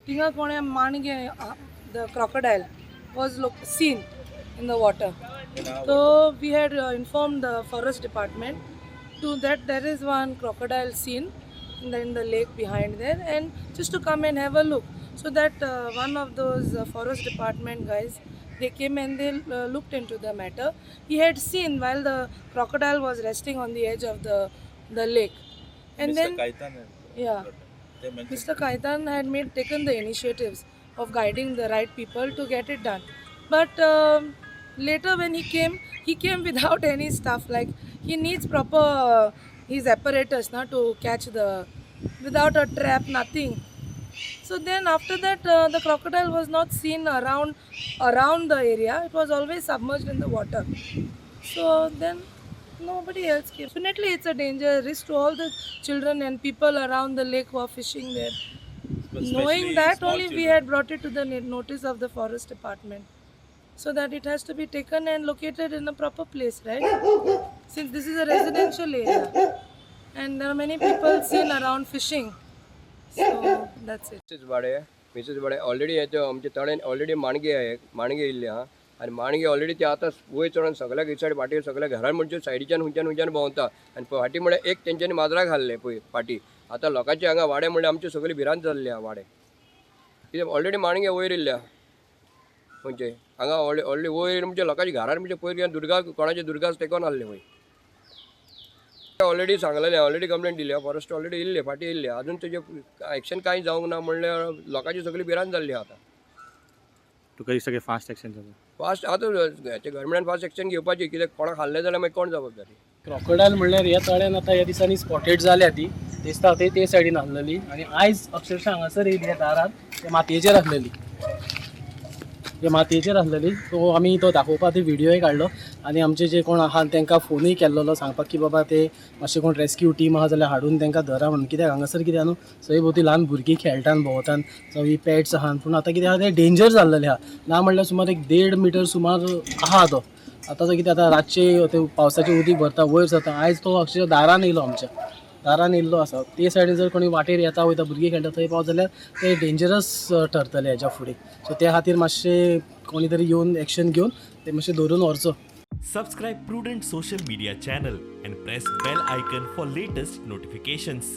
थिंगा कोणें माणगे, the crocodile was seen in the water. So we had informed the forest department to that there is one crocodile seen in the lake behind there, and just to come and have a look. So that one of those forest department guys, they came and they looked into the matter. He had seen while the crocodile was resting on the edge of the lake. And Mr. then Kaitan. Yeah. They mentioned Mr. Kaitan had made taken the initiatives of guiding the right people to get it done. But later when he came without any stuff. Like he needs proper his apparatus now to catch the, without a trap, nothing. So then after that, the crocodile was not seen around the area. It was always submerged in the water. So then nobody else came. Definitely, it's a danger risk to all the children and people around the lake who are fishing there. Especially Knowing that small only, we children. had brought it to the notice of the forest department, so that it has to be taken and located in a proper place, right? Since this is a residential area and there are many people seen around fishing. So that's it. Mrs Bade, Mrs Bade already हे आमच्या तळेन already माणगे आहे, माणगे येयल्ले आहा आनी माणगे already ते आतां वयर चडोन सगळ्याक सायड फाटीं सगळ्या घरान म्हणजे सायडीच्यान खंयच्यान खंयच्यान भोंवता आनी फाटीं म्हळ्यार एक तेंच्यांनी माजराक हाडलें पळय फाटीं. आतां लोकांचे हांगा वाडे म्हणल्यार आमची सगळी भिरांत जाल्ली आहा वाडे, कित्याक ऑलरेडी माणगे वयर येयल्ले आहा खंयचे हांगा ऑलरेडी वयर म्हणजे लोकांच्या घरान म्हणजे पयर दुर्गा कोणाचे दुर्गाच तेकोन आहले वयर. ऑलरेडी सांगलेलें, ऑलरेडी कंप्लेन दिल्या, फॉरेस्ट ऑलरेडी येयल्ले फाटीं येयल्ले, अजून तेजे एक्शन कांय जावंक ना म्हणल्यार लोकांची सगळी भिरांत जाल्ली आहा आतां. तुका सगळे फास्ट एक्शन जाता. फास्ट आतां ते गव्हर्मेंटान फास्ट एक्शन घेवपाची, कित्याक कोणाक खाल्लें जाल्यार मागीर कोण जबाबदारी. क्रोकोडायल म्हणल्यार ह्या तळ्यान आतां ह्या दिसांनी स्पॉटेड जाल्या ती दिसता ते ते सायडीन आहलेली आनी आयज अक्षरशः हांगासर येयली ह्या दारार ते मातयेचेर आहलेली, ते मातयेचेर आहलेली. सो आमी तो दाखोवपा खातीर व्हिडियोय काडलो आनी आमचे जे कोण आहा तांकां फोनूय केल्लो सांगपाक की बाबा ते मातशे कोण रेस्क्यू टीम आहा जाल्यार हाडून तांकां धरा म्हणून, कित्याक हांगासर कितें आहा न्हू सगळी भोंवती ल्हान भुरगीं खेळटान भोंवतान जावं ही पेट्स आहात, पूण आतां कितें आहा तें डेंजर जाल्लेलें आहा. ना म्हणल्यार सुमार एक 1.5 मिटर सुमार आहा तो. आतां तो कितें आतां रातचे ते पावसाचें उदीक भरता वयर सरता. आयज तो अक्षरशः दारान येयलो, आमच्या दारान येयल्लो आसा. ते सायडीन जर कोणी वाटेर येता वयता भुरगीं खेळटा थंय पावत जाल्यार ते डेंजरस ठरतले हेज्या फुडें. सो त्या खातीर मातशें कोणी तरी येवन एक्शन घेवन ते मातशें धरून व्हरचो. Subscribe Prudent Social Media channel and press bell icon for latest notifications.